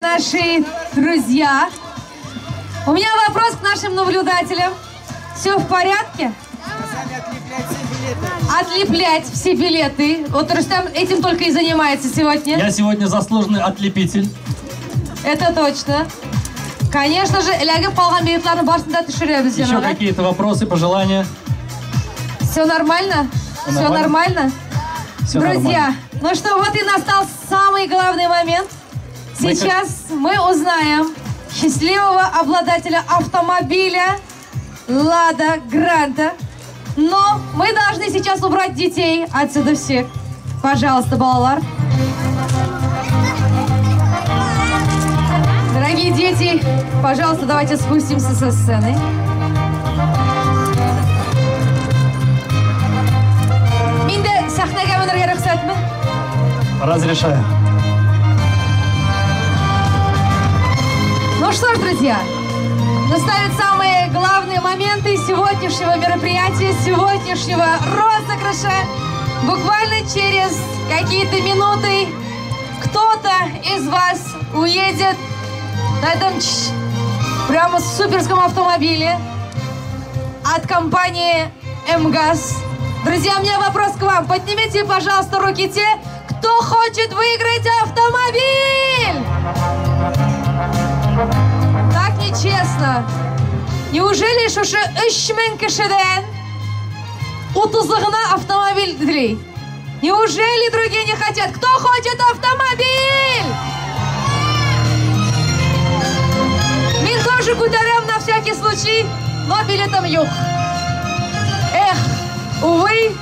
Наши друзья. У меня вопрос к нашим наблюдателям. Все в порядке? Отлеплять все билеты. Вот Рустам этим только и занимается сегодня. Я сегодня заслуженный отлепитель. Это точно. Конечно же, эләгеп калган билетларны барысын да төшерәбез. Еще какие-то вопросы, пожелания? Все нормально? Все нормально? Все Друзья, нормально. Ну что, вот и настал самый главный момент. Сейчас мы узнаем счастливого обладателя автомобиля «Лада Гранта». Но мы должны сейчас убрать детей отсюда всех. Пожалуйста, балалар. Дорогие дети, пожалуйста, давайте спустимся со сцены. Мин дә сәхнәгә менәргә рөхсәтме? Разрешаю. Ну что ж, друзья, настают самые главные моменты сегодняшнего мероприятия, сегодняшнего розыгрыша. Буквально через какие-то минуты кто-то из вас уедет на этом прямо суперском автомобиле от компании «МГАЗ». Друзья, у меня вопрос к вам. Поднимите, пожалуйста, руки те, кто хочет выиграть автомобиль! Так нечестно. Неужели шушы 3000 кешедән 30 гына автомобиль тели? Неужели другие не хотят? Кто хочет автомобиль? Мин тоже күтәрәм на всякий случай, но билетым юк. Эх, увы,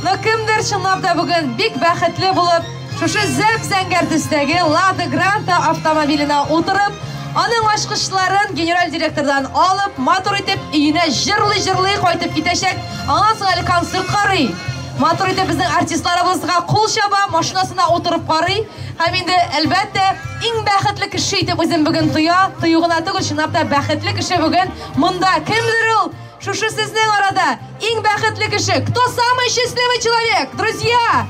но кемдер чынлап та бүген бик бәхетле булып, шушы зәп-зәңгәр төстәге Лада Гранта автомобиленә утырып, аның ачкычларын генераль директордан алып, матур итеп өенә җырлый-җырлый кайтып китәчәк. Аннан соң әле концерт карый. Матур итеп безнең артистларыбызга кул чаба, машинасына утырып карый. Һәм инде, әлбәттә, иң бәхетле кеше итеп үзен бүген тоя, тою гына түгел, чынлап та бәхетле кеше бүген монда. Кемдер ул? Шушы сезнең арада иң бәхетле кеше. Кто самый счастливый человек? Друзья!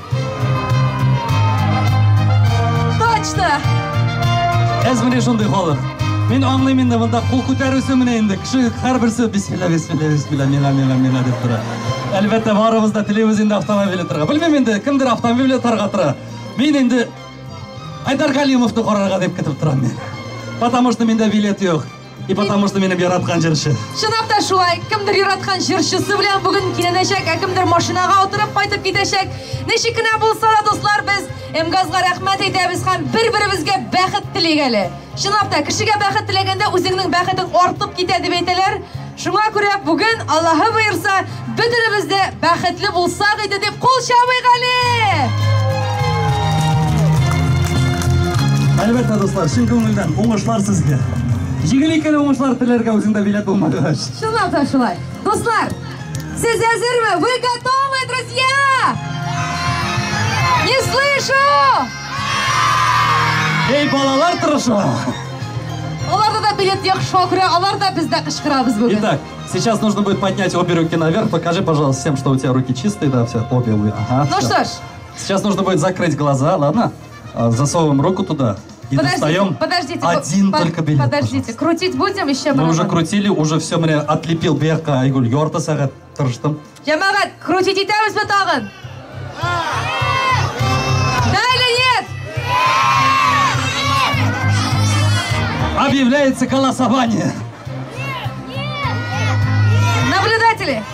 Точно! Әз менә шундый халык. Мин аңлыйм инде монда кул күтәрүсе менә инде кеше һәрберсе бисмилла, бисмилла, бисмилла, миңа, миңа, миңа дип тора. Әлбәттә, барыбыз да телибез инде автомобиль отарга. Белмим инде, кемдер автомобиль отарга тора. Мин инде Айдар Галимовны карарга дип көтеп торам мин. Потому что миндә билет юк. И потому что минем яраткан җырчы. Чынлап та шулай, кемдер яраткан җырчысы белән бүген киләнәчәк, ә кемдер машинага утырып кайтып китәчәк. Ничек кенә булса да, дуслар, без МГАЗга рәхмәт әйтәбез һәм бер-беребезгә бәхет телик әле. Чынлап та, кешегә бәхет теләгәндә үзеңнең бәхетең артып китә дип әйтәләр. Шуңа күрә бүген Аллаһы боерса, бөтенебез дә бәхетле булсак иде дип кул чабыйк әле. Әлбәттә, дуслар, чын күңелдән уңышлар сезгә. Җиңел икән уңышлар теләргә үзеңдә билет булмагач. Чынлап та шулай. Дуслар, сез әзерме? Вы готовы, друзья? Не слышу! Эй, балалар тырыша! Аларда да билет юк, шуңа күрә алар да без дә кычкырабыз бүген. Итак, сейчас нужно будет поднять обе руки наверх. Покажи, пожалуйста, всем, что у тебя руки чистые, да, все, обе. Ага, Ну всё. что ж. Сейчас нужно будет закрыть глаза, ладно? Засовываем руку туда и Подождите, достаем подождите, один только билет, Подождите, пожалуйста. Крутить будем еще? Мы уже барабан? Крутили, уже все, мне отлепил бу якка Айгуль ярты сәгать тырыштым. Җәмәгать, крутить итәбезме тагын? Да или нет? Объявляется голосование. Наблюдатели,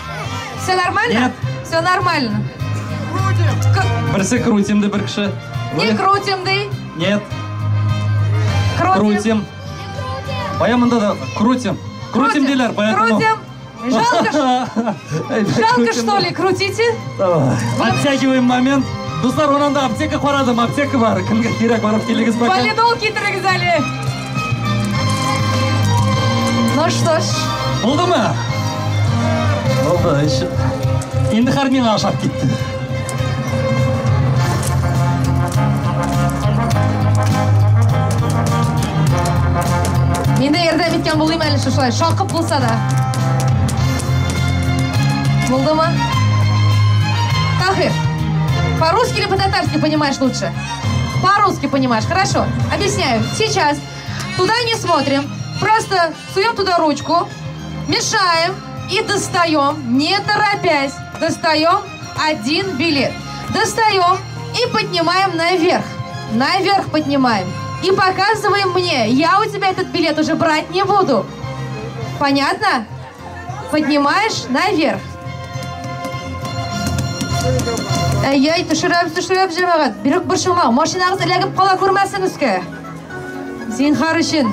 все нормально? Нет. Все нормально. Берсе крутим, ди бер кеше. Не крутим, ди. Нет. Крутим. Крутим. Бая монда да крутим. Крутим диләр, поэтому. Крутим. Жалко, Эй, жалко, крутим. Что ли? Крутите. Давай. Оттягиваем момент. Дуслар, аннан аптека карадым, аптека бар. Кемгә кирәк, барып килегез пока. Валидол китерегез әле. Ну что ж, Булдымы? Булды. Еще. Инде хәр миңа ошап китте. Мин дә ярдәм иткән булыйм әле шушылай, шакып булса да. Булдымы? Тахир, по-русски или по-татарски понимаешь лучше? По-русски понимаешь, хорошо. Объясняю. Сейчас Туда не смотрим. Просто суем туда ручку, мешаем и достаем, не торопясь, достаем один билет. Достаем и поднимаем наверх. Наверх поднимаем. И показываем мне. Я у тебя этот билет уже брать не буду. Понятно? Поднимаешь наверх. Әй, төшерәбез, төшерәбез, җәмәгать. Берүк борчылма. Машинагыз эләгеп кала күрмәсен өскә. Зинһар өчен.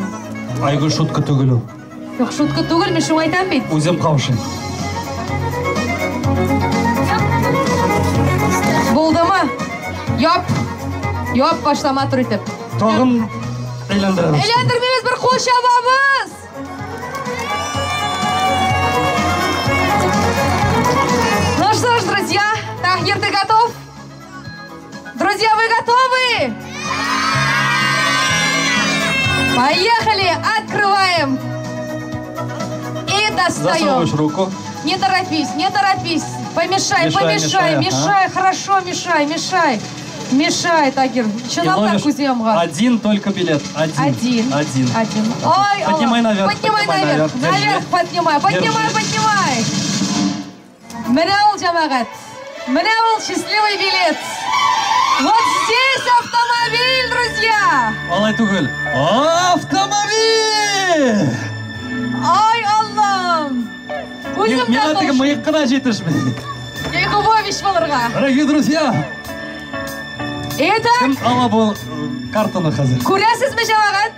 Айгөл, шутка түгел ул. Юк, шутка түгел, мин шуңа әйтәм бит. Үзем каушыйм. Булдымы? Яп. Яп, башла матур итеп. Тагын әйләндерәбез. Әйләндермибез, бер кул чабабыз. Ну что ж, друзья, Тахир, ты готов? Друзья, вы готовы? Поехали! Открываем! И достаем. Засовываешь руку. Не торопись, не торопись. Помешай, Мешай, помешай, мешай, мешай, ага. Хорошо, мешай, мешай. Мешай, Тагир. Че И нам так ловишь уземга? один только билет. Один. Один. Один. Один. Ой, Поднимай Алла. наверх. Поднимай наверх. Держи. Наверх поднимай. Поднимай, Держи. поднимай. Менә ул, җәмәгать. Менә ул счастливый билет. Вот здесь автомобиль, друзья. Алай түгел. Автомобиль! Ай, Аллам. Үзем дә Миңа теге мыек кына җитешми. Якубович булырга. Дорогие друзья, Итак, кем ала бу картаны хәзер? Күрәсезме, җәмәгать?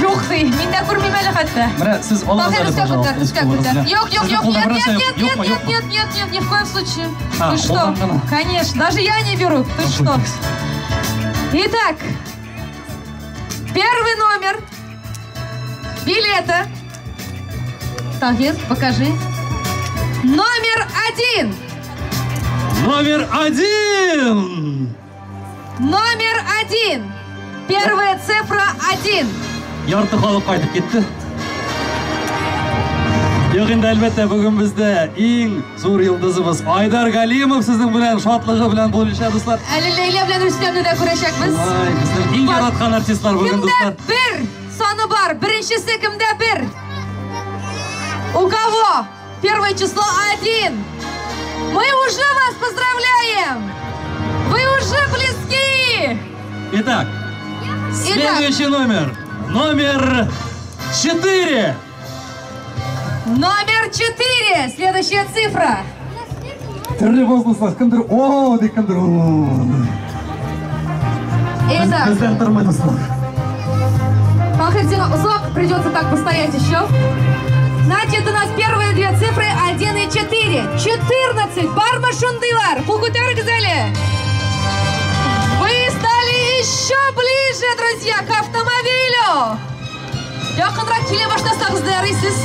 Юк, ди. Мин дә күрмим әле хәтта. Менә сез алыгыз Тахир, әле, өскә пожалуйста. күтәр, өскә күтәр. Юк, юк, юк, нет, нет, нет, нет, нет, нет, нет, нет, ни в коем случае. А, Ты что? кулдан гына. Конечно, даже я не беру. Ты что? Итак, первый номер билета. Тахир, покажи. Номер 1. Номер 1. Номер 1. Первая цифра 1. Ярты халык кайтып китте. Юк инде, әлбәттә, бүген бездә иң зур йолдызыбыз Айдар Галимов сезнең белән шатлыгы белән бүлешә, дуслар. Әле Ләйлә белән Рөстәмне дә күрәчәкбез. Ай, безнең иң яраткан артистлар бүген, Кемдә дуслар. бер саны бар? Беренчесе кемдә бер? У кого? Первое число 1. Мы уже вас поздравляем! Вы уже близки! Итак, Итак. следующий номер. Номер 4. Номер 4. Следующая цифра. Төрле возгласлар. Кемдер о, ди, кемдер о. Итак. Бездән тормый, дуслар. Фахретдин, озак придется так постоять еще. Значит, у нас первые две цифры 1 и 4. 14. Бармы шундыйлар. Кул күтәрегез әле. Вы стали еще ближе, друзья, к автомобилю. Якынрак килә башласагыз да ярыйсыз.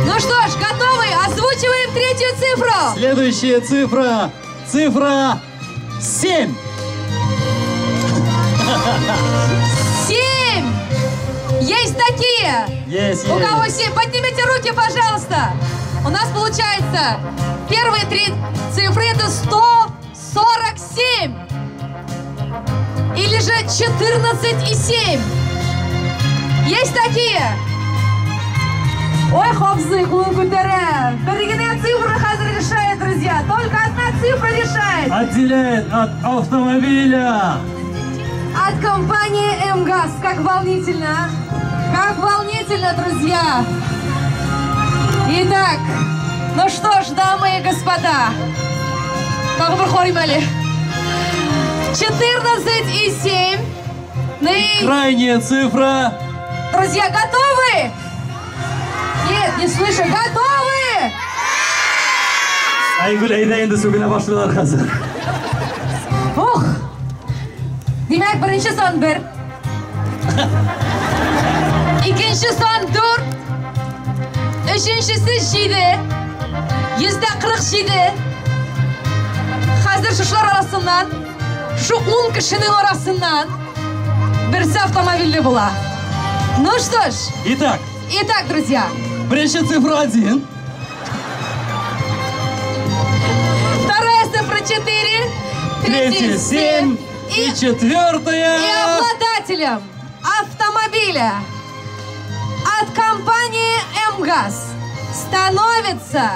Ну что ж, готовы? Озвучиваем третью цифру. Следующая цифра. Цифра 7. 7. Есть такие? Есть, У есть. кого 7? Поднимите руки, пожалуйста. У нас получается первые три цифры это 147. Или же 14,7. Есть такие? Ой, хопзы, кулын күтәрә. Бер генә цифра хәзер решает, друзья. Только одна цифра решает. Отделяет от автомобиля. От компании МГАЗ. Как волнительно, а? Как волнительно, друзья. Итак, ну что ж, дамы и господа. Тагы бер карыйм әле. 14,7. Ну и Крайняя цифра. Друзья, готовы? Нет, не слышу. Готовы? Айгөл, әйдә инде, сүгенә башлыйлар хәзер. Ух! Димәк, беренче сан 1. Икенче сан 4. Өченчесе 7. 47%. Хәзер шушылар арасыннан, шу 10 кешенең арасыннан берсе автомобильле була. Ну что ж. Итак. Итак, друзья. Беренче цифра 1. Вторая цифра 4. Третья Третья 7. 7. И четвертая. И обладатель. обладателем автомобиля от компании «МГАЗ» становится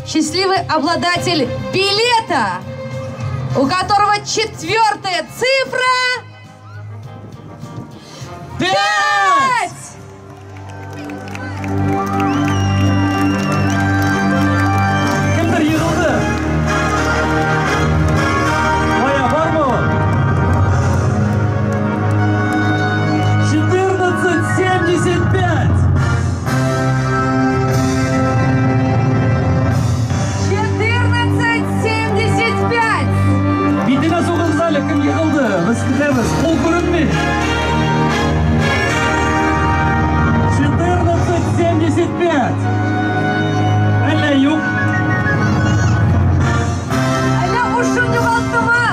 счастливый обладатель билета, у которого четвертая цифра 5! Кемдер егылды? Моя бармы? 14,75! 14,75! Битенә сугыгыз әле, кем егылды? Без көтәбез. Кул күренми. 14,75. Әллә юк? Әллә ушын югалттымы?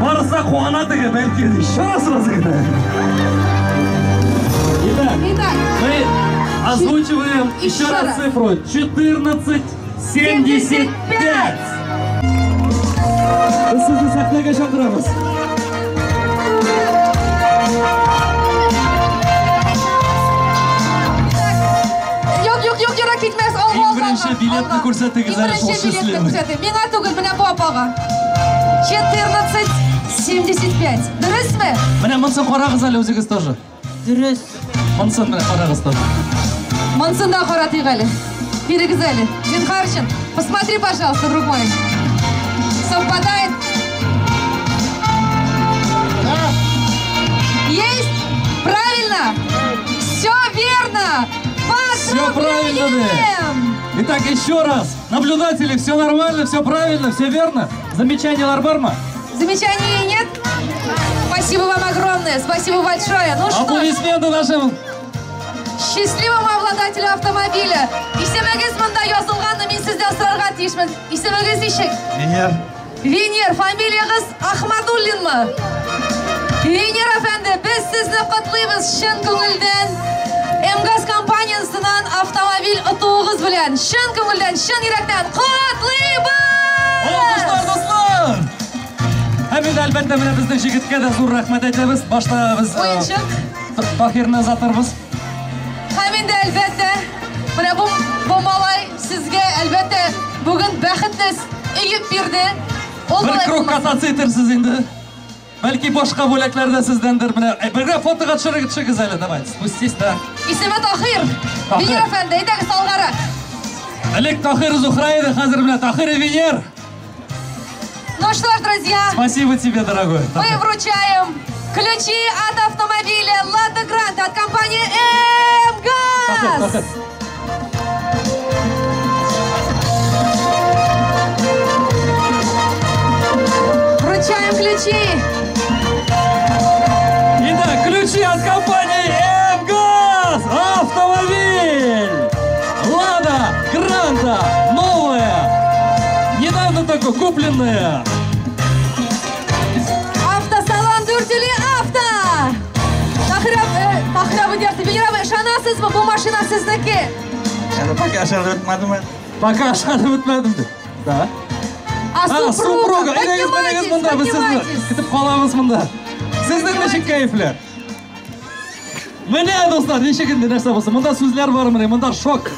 Барса куана теге, бәлки еще раз разыграем. Итак, Итак, мы озвучиваем еще Еще раз раз. цифру 14,75. Без сезне сәхнәгә чакырабыз. Юк, юк, юк, ерак китмәс. Алга, Иң алга, беренче алга, билетны алга. күрсәтегез Иң әле, шул беренче билетны счастливый. күрсәтегез. Миңа түгел, менә бу апага. 14,75. Дөресме? Менә монысын карагыз әле үзегез тоже. Дөрес. Монысын менә карагыз тоже. Монысын да каратыйк әле. Бирегез әле. Зинһар өчен. Посмотри, пожалуйста, друг мой. Совпадает? Есть? Правильно? Все верно! Все правильно, да. Поздравляем! Итак, еще раз. Наблюдатели, все нормально, все правильно, все верно. Замечание бармы? Замечаний нет? Спасибо вам огромное, спасибо большое. Ну что ж, Аплодисменты нашим счастливому обладателю автомобиля. Исемегез монда язылганны мин сездән сорарга тиешмен. Исемегез ничек? Венер. Венер, фамилиягез Ахмадуллинмы? Венер әфәнде, без сезне котлыйбыз чын күңелдән. МГАЗ компаниясеннән автомобиль отуыгыз белән чын күңелдән, чын йөрәктән котлыйбыз! Алкышлар, дуслар! Һәм инде әлбәттә менә безнең егеткә дә зур рәхмәт әйтәбез. Башта без Уенчык. Таһирны озатырбыз. Һәм инде әлбәттә, менә бу малай сезгә әлбәттә бүген бәхетне өеп бирде. Ул Бер малай круг булмаса. кататься итерсез инде. Бәлки башка бүләкләр дә сездәндер. Менә бергә фотога төшерергә төшегез әле. Давайте, спустись, да. Исеме Таһир. Таһир. Венер әфәнде, әйдәгез алгарак. Элек Таһир Зухра иде, хәзер менә Таһир и Венер. Ну что ж, друзья, Спасибо тебе, дорогой. мы вручаем ключи от автомобиля «Лада Гранта» от компании Таһир, «МГАЗ». Таһир. Вручаем ключи. Итак, ключи от компании МГАЗ. Автомобиль «Лада Гранта». Новая. Недавно только купленная. Автосалон Дүртөйле Авто. Таһир абый диясе, Венер абый, ышанасызмы, бу машина сезнеке? Әле пока ышанып бетмәдем. Пока ышанып бетмәдем ди. Да. А А, супруга? супруга. Әйдәгез, менегез Поднимайтесь, монда, без сезне поднимайтесь. көтеп калабыз монда. Сезнең ничек кәефләр? Менә, дуслар, ничек инде нәрсә булсын? Монда сүзләр бар менә, монда шок.